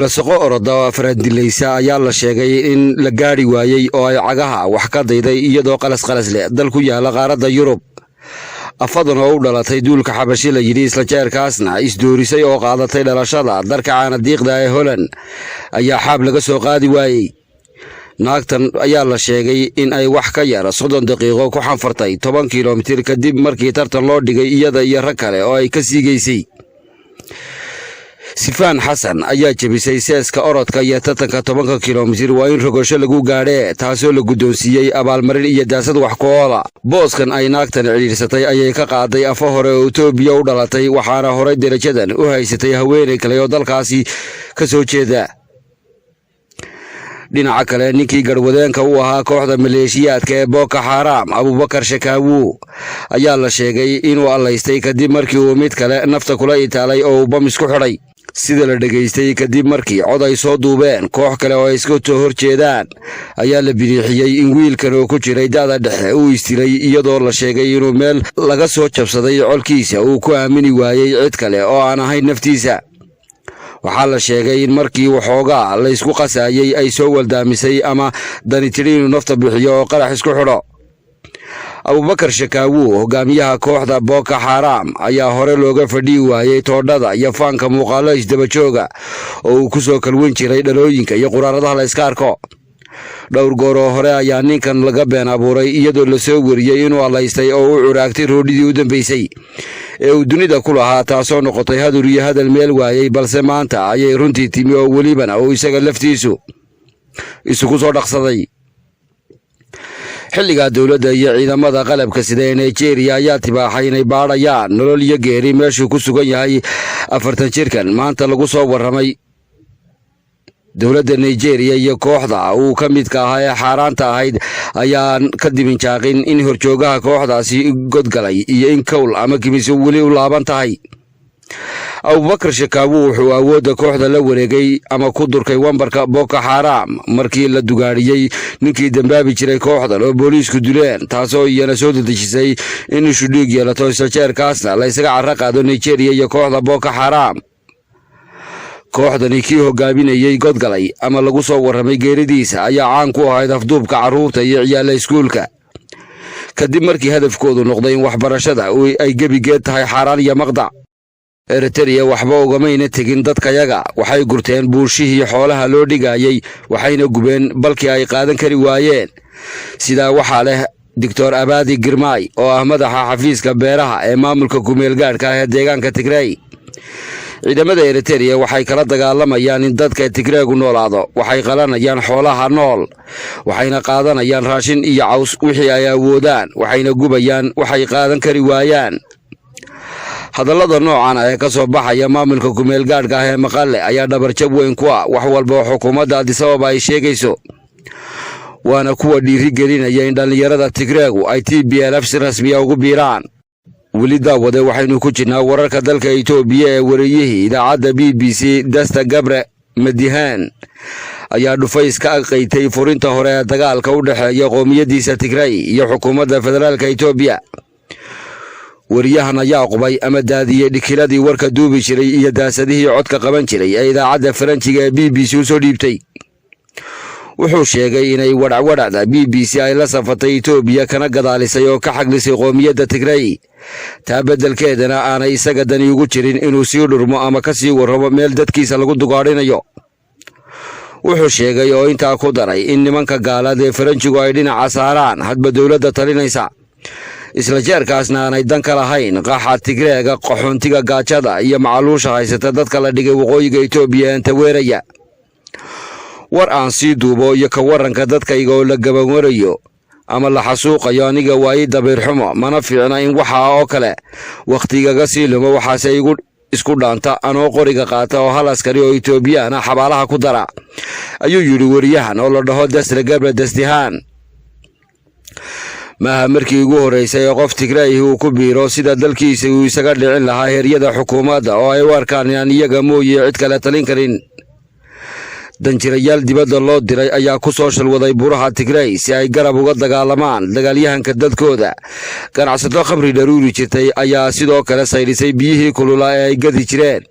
Lasaqo oroda oo afraandilaysa ayaa la sheegay in la gaadhi waayey oo ay cagaha wax ka dayday iyadoo qalas qalas leh dal ku yaala qaaradda Yurub. Afadan oo u dhalatay duulka Xabashi la yidhi, isla jeerkaasna isdoorisay oo qaadatay dhalashada dalka caanadiiqda ee Holand, ayaa xaab laga soo qaadi waayey. Naagtan ayaa la sheegay in ay wax ka yar 30 daqiiqo ku xanfartay 10 kilomitir, kadib markii tartan loo dhigay iyada iyo rag kale oo ay ka siigeysay. Sifaan Xasan ayaa jebisay seeska orodka iyo tartanka 10-ka kilomitir, waa in rogasho lagu gaadhee, taasoo la guddoonsiiyey abaalmarin iyo daasad wax ku oola. Booskan ay naagtan cidhiidhsatay ayay ka qaaday afo hore oo Itoobiya u dhalatay, waxaana horay derajadan u haysatay haweeney kale oo dalkaasi ka soo jeeda. Dhinaca kale, ninkii garhwadeenka u ahaa kooxda maleeshiyaadka ee Boko Xaaraam, Abuubakar Shekaawu, ayaa la sheegay inuu allaystay kadib markii uu mid kale nafta kula itaalay oo uu bam isku xidhay, sida la dhegaystay. Kadib markii cod ay soo duubeen koox kale oo ay iska soo hor jeedaan, ayaa la biriixiyey in wiilkan oo ku jiray da'da dhexe uu istilay, iyadoo la sheegay inuu meel laga soo jabsaday colkiisa uu ku aamini waayey cid kale oo aan ahayn naftiisa. Waxaa la sheegay in markii waxoogaa laysku qasayey ay soo waldaamisay ama dani tidhi inuu nafta bixiyo oo qarax isku xidho. Abuubakar Shakaawu, hogaamiyaha kooxda Boko Xaaraam, ayaa hore looga fadhiyi waayey toodhada iyo faanka muuqaallo isdaba jooga oo uu ku soo kalwan jiray dhalooyinka iyo quraaradaha la iska arko. Dhowr goor oo hore ayaa ninkan laga been abuuray, iyadoo lasoo wariyey inuu allaystay oo u curaagtay roodhidii u dambaysay ee uu dunida ku lahaa, taasoo noqotay hadur iyo hadal meel waayey. Balse maanta ayay runtii timi, oo welibana uu isaga laftiisu isugu soo dhaqsaday. Xilligaa dowladda iyo ciidamada qalabka sida ee Nigeria ayaa tibaaxay inay baadhayaan nolol iyo geeri meeshuu ku sugan yahay 40 jirkan maanta lagu soo warramay. Dowladda Nigeria iyo kooxda uu ka midka ahaa ee xaaraanta ahayd ayaan ka dibinjaaqin in horjoogaha kooxdaasi godgalay iyo in kowl ama kimiso weli u laaban tahay. Abubakar Shakaawu wuxuu awoodda kooxda la wareegay ama ku durkay wambarka Boko Xaaraam markii la dugaadhiyey ninkii dambaabi jiray kooxdan oo booliisku dileen, taasoo iyana soo dedejisay in ishu dhiig yeelato, isla jeerkaasna la ysaga carro qaado Nigeria iyo kooxda Boko Xaaraam. Kooxdani kii hogaaminayey godgalay ama lagu soo warramay geeridiisa ayaa caan ku ahayd afduubka carruurta iyo ciyaalla iskuulka, kadib markii hadafkoodu noqday in waxbarashada ay gebigeed tahay xaaraan iyo maqdac. Eritrea waxba ugamayna tegin dadkayaga. Waxay gurteen buushihii xoolaha loo dhigayey, waxayna gubeen balkii ay qaadan kari waayeen. Sidaa waxaa leh Doctor Abaadi Girmaay, oo ah madaxa xafiiska beeraha ee maamulka kumeelgaadhka ah ee deegaanka Tigrey. Ciidamada Eritereya waxay kala dagaalamayaan in dadka Tigreegu noolaado. Waxay qalanayaan xoolaha nool, waxayna qaadanayaan raashin iyo caws wixii ay awoodaan, waxayna gubayaan waxay qaadan kari waayaan. Hadallada noocan ee ka soo baxaya maamulka kumeelgaadhka ah ee Maqale ayaa dhabarjab weyn ku ah wax walba oo xukuumadda Adisababa ay sheegayso, waana kuwa dhiiri gelinaya in dhallinyarada Tigreegu ay TPLF si rasmiya ugu biiraan. Weli, daawade, waxaynu ku jirnaa wararka dalka Itoobiya ee wariyihii idaacadda BBC Dasta Gabre Madihaan ayaa dhufays ka aqaytay furinta hore ee dagaalka u dhexeeya qoomiyadiisa Tigray iyo xukuumadda federaalka Itoobiya. Wariyahan ayaa qubay ama daadiyey dhikiladii warka duubi jiray iyo daasadihii codka qaban jiray ee idaacadda Faranjiga ee BBC u soo dhiibtay. Wuxuu sheegay inay wadhacwadhacda BBC ay la safatay Itoobiya, kana gadaalisay oo ka xaglisay qoomiyadda Tigray, taa beddelkeedana aanay isaga dani ugu jirin inuu sii dhurmo ama ka sii warramo meel dadkiisa lagu dugaadhinayo. Wuxuu sheegay oo intaa ku daray in nimanka gaalaad ee Faranjigu ay dhinaca saaraan hadba dowladda talinaysa, isla jeerkaasna aanay dan ka lahayn qaxa Tigreega, qaxoontiga, gaajada iyo macaluusha haysata dadka la dhigay waqooyiga Itoobiya ee taweeraya. War aan sii duubo iyo ka waranka dadkayga oo la gabanwarayo ama la xasuuqayo, aniga waa ii dabiir xumo, mana fiicna in waxaa oo kale wakhtigaga sii lumo. Waxaase igu isku dhaanta anoo qoriga qaata oo hal askari oo Itoobiyaan ah xabaalaha ku dara, ayuu yidhi weriyahan oo la dhaho Dasre Gabre Dastihaan. Maaha markii ugu horraysay ee qof Tigrayhi uu ku biiro sida dalkiisa uu isaga dhicin lahaa heryada xukuumadda oo ay u arkaan inaan iyaga mooye cid kale talin karin. Danjirayaal dibadda loo diray ayaa ku soo shalwaday buraha Tigrey si ay garab uga dagaalamaan dagaalyahanka dadkooda. Ganacsato khamri dharuuri jirtay ayaa sidoo kale saydhisay biyihii kululaa ee ay gadi jireen.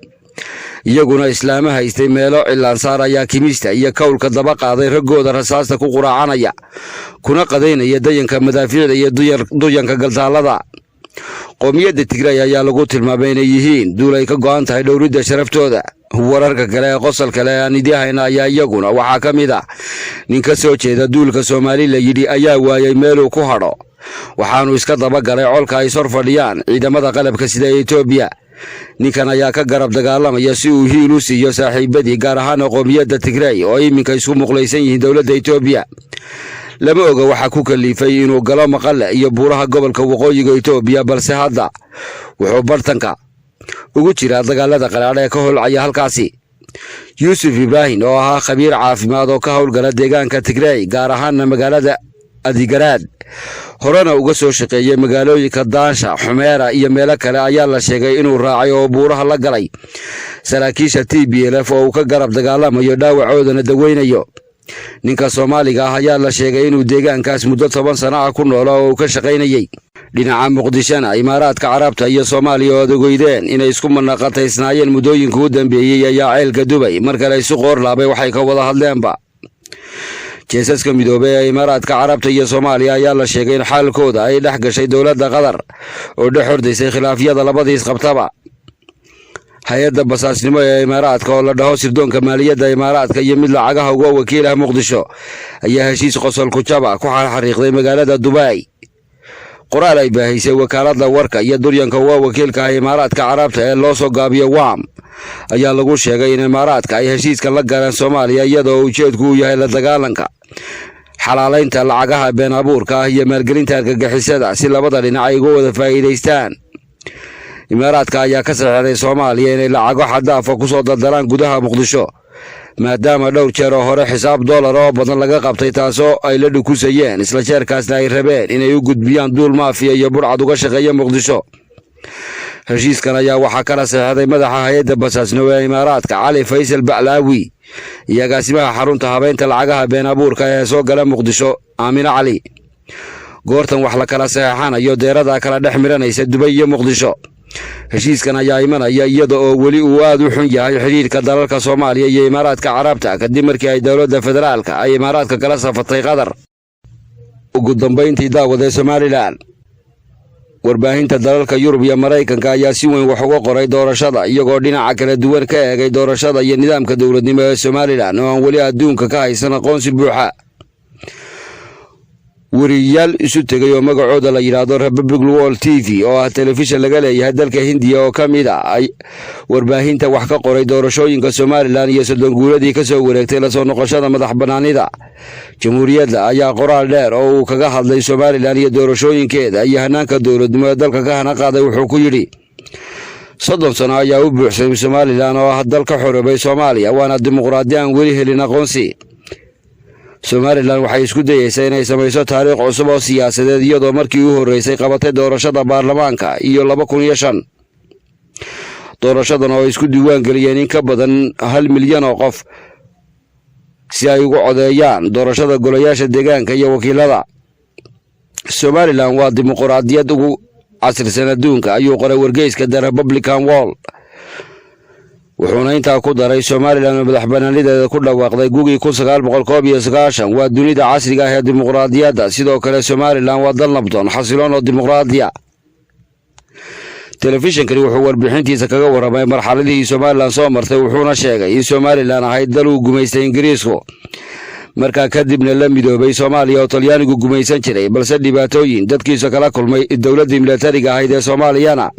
Iyaguna islaama haystay meelo cillaansaar ayaa kimista iyo kawlka daba qaaday raggooda rasaasta ku quraacanaya, kuna qadaynaya dayanka madaafiicda iyo duryanka galtaallada. Qoomiyadda Tigray ayaa lagu tilmaamay inay yihiin duul ay ka go'an tahay dhowridda sharaftooda. Wararka kale ee qosol kale ee aan idii hayna ayaa iyaguna waxaa ka mid ah nin ka soo jeeda duulka Soomaali la yidhi ayaa waayey meeluu ku hadho, waxaanu iska dabagalay colka ay sor fadhiyaan ciidamada qalabka sida ee Etoobiya. Ninkan ayaa ka garab dagaalamaya si uu hiil u siiyo saaxiibadii, gaar ahaana qoomiyadda Tigray oo iminka isku muqlaysan yihiin dowladda Etoobiya. Lama oga waxaa ku kaliifay inuu galo Maqale iyo buuraha gobolka waqooyiga Etoobiya, balse hadda wuxuu bartanka ugu jiraa dagaalada qalaadh ee ka holcaya halkaasi. Yuusuf Ibraahim oo ahaa khabiir caafimaad oo ka howlgala deegaanka Tigrey, gaar ahaana magaalada Adigaraad, horena uga soo shaqeeyey magaalooyinka Daansha, Xumeera iyo meelo kale, ayaa la sheegay inuu raacay oo buuraha la galay saraakiisha TPLF oo uu ka garab dagaalamayo, dhaawacoodana daweynayo. Ninka Soomaaliga ah ayaa la sheegay inuu deegaankaas muddo 10 sano ah ku noola oo uu ka shaqaynayey. Dhinaca Muqdishona, Imaaraadka Carabta iyo Soomaaliya oo adogeydeen inay isku manaqataysnaayeen muddooyinka u dambeeyey ayaa ceelka Dubay mar kale isu qoor laabay waxay ka wada hadleenba. Jeesaska midoobay ee Imaaraadka Carabta iyo Soomaaliya ayaa la sheegay in xaalkooda ay dhex gashay dowladda Qatar oo dhex hordaysay khilaafyada labadiis qabtaba. Hay-adda basaasnimo ee Imaaraadka oo la dhaho sirdoonka maaliyadda Imaaraadka iyo mid lacagaha uga wakiilah Muqdisho ayaa heshiis qosol kujaba ku xarxariiqday magaalada Dubai. Qoraal ay baahisay wakaaladda warka iyo duryanka uga wakiilka ah Imaaraadka Carabta ee loo soo gaabiyo WAM ayaa lagu sheegay in Imaaraadka ay heshiiskan la galeen Soomaaliya iyadoo ujeedku uu yahay la dagaalanka xalaalaynta lacagaha been abuurka ah iyo maalgelinta argagixisada, si labada dhinac ay uga wada faa'iidaystaan. Imaaraadka ayaa ka saxeexday Soomaaliya inay lacago xaddaafa ku soo daldalaan gudaha Muqdisho, maadaama dhowr jeer oo hore xisaab dollar oo badan laga qabtay, taasoo ay la dhukusayeen, isla jeerkaasna ay rabeen inay u gudbiyaan duul maafiya iyo burcad uga shaqeeya Muqdisho. Heshiiskan ayaa waxaa kala saxeexday madaxa hay-adda basaasnimo ee Imaaraadka, Cali Faysal Baclaawi, iyo agaasimaha xarunta habeynta lacagaha been abuurka ee soo gala Muqdisho, Aamino Cali. Goortan wax la kala saxeexanayo deerada kala dhex miranaysa Dubay iyo Muqdisho. Heshiiskan ayaa imanaya iyada oo weli uu aad u xun yahay xidhiirka dalalka Soomaaliya iyo Imaaraadka Carabta, kadib markii ay dowladda federaalka ay Imaaraadka kala safatay Qatar. Ugu dambayntii, daawada, Somalilan, warbaahinta dalalka Yurub iyo Maraykanka ayaa si weyn wax uga qoray doorashada, iyagoo dhinaca kala duwan ka eegay doorashada iyo nidaamka dowladnimo ee Somalilan oo aan weli adduunka ka haysan aqoonsi buuxa. Weriyaal isu tegay oo magacooda la yidhaahdo Republic World TV, oo ah telefishin laga leeyahay dalka Hindiya oo ka mid ah ay warbaahinta wax ka qoray doorashooyinka Somalilan iyo 30 guuradii ka soo wareegtay lasoo noqoshada madax bannaanida jamhuuriyadda, ayaa qoraal dheer oo uu kaga hadlay Somalilan iyo doorashooyinkeeda iyo hanaanka dowladnimo ee dalka ka hana qaaday wuxuu ku yidhi: 30 sano ayaa u buuxsamay Somalilan oo ah dal ka xoroobay Soomaaliya, waana dimuqraadi aan weli helin aqoonsi. Somalilan waxay isku dayeysaa inay samayso taariikh cusub oo siyaasadeed, iyadoo markii u horreysay qabatay doorashada baarlamaanka iyo 2005. Doorashadan oo ay isku diiwaan geliyeen in ka badan 1 milyan oo qof si ay ugu codeeyaan doorashada golayaasha deegaanka iyo wakiilada. Somalilan waa dimuqraadiyad ugu casrisan adduunka, ayuu qoray wargeyska The Republican World. Wuxuuna intaa ku daray: Somalilan oo madax banaanideeda ku dhawaaqday gugii 1991 waa dunida casriga ah ee dimuqraadiyadda. Sidoo kale, Somalilan waa dal nabdoon, xasiloon oo dimuqraadiya. Telefishinkani wuxuu warbixintiisa kaga warramay marxaladihii Somalilan soo martay, wuxuuna sheegay in Somalilan ahayd dal uu gumaystay Ingiriisku, markaa kadibna la midoobay Soomaaliya oo Talyaanigu gumaysan jiray, balse dhibaatooyin dadkiisa kala kulmay dowladdii milatariga ahayd ee Soomaaliyana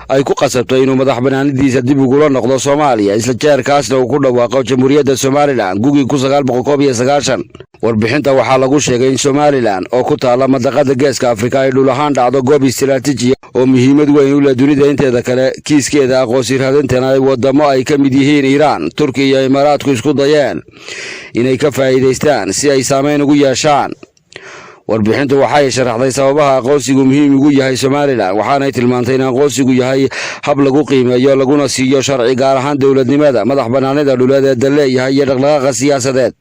ay ku qasabtay inuu madax banaanidiisa dib ugula noqdo Soomaaliya, isla jeerkaasna uu ku dhawaaqo Jamhuuriyadda Somalilan gugii 1991. Warbixinta waxaa lagu sheegay in Somalilan oo ku taalla mandaqada Geeska Afrika ay dhul ahaan dhacdo goob istiraatiijiya oo muhiimad weyn u leh dunida inteeda kale. Kiiskeeda aqoonsi raadintana ay wadamo ay ka mid yihiin Iiraan, Turkiya iyo Imaaraadku isku dayeen inay ka faa'iidaystaan si ay saameyn ugu yeeshaan. Warbixintu waxay sharaxday sababaha aqoonsigu muhiim ugu yahay Somalilan, waxaanay tilmaantay in aqoonsigu yahay hab lagu qiimeeyo laguna siiyo sharci, gaar ahaan dowladnimada, madax banaanida dhuleed ee dal leeyahay iyo dhaqdhaqaaqa siyaasadeed.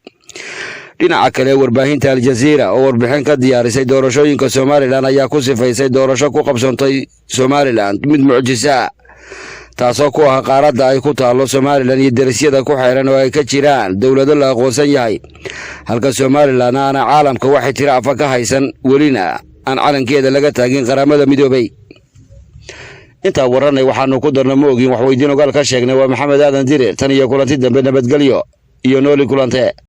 Dhinaca kale, warbaahinta Aljaziira oo warbixin ka diyaarisay doorashooyinka Somalilan ayaa ku sifaysay doorasho ku qabsantay Somalilan mid mucjiso ah. Taasoo ku ah qaaradda ay ku taallo Somaliland iyo derisyada ku xeeran oo ay ka jiraan dowlado la aqoonsan yahay, halka Somaliland aana caalamka waxay tiro afa ka haysan, welina aan calankeeda laga taagin Qaramada Midoobay. Intaa warranay waxaanu ku darno ma ogin, waxweydiin ogaal ka sheegnay. Waa Maxamed Aadan Dirir. Tan iyo kulanti dambe, nabadgelyo iyo nooli kulante.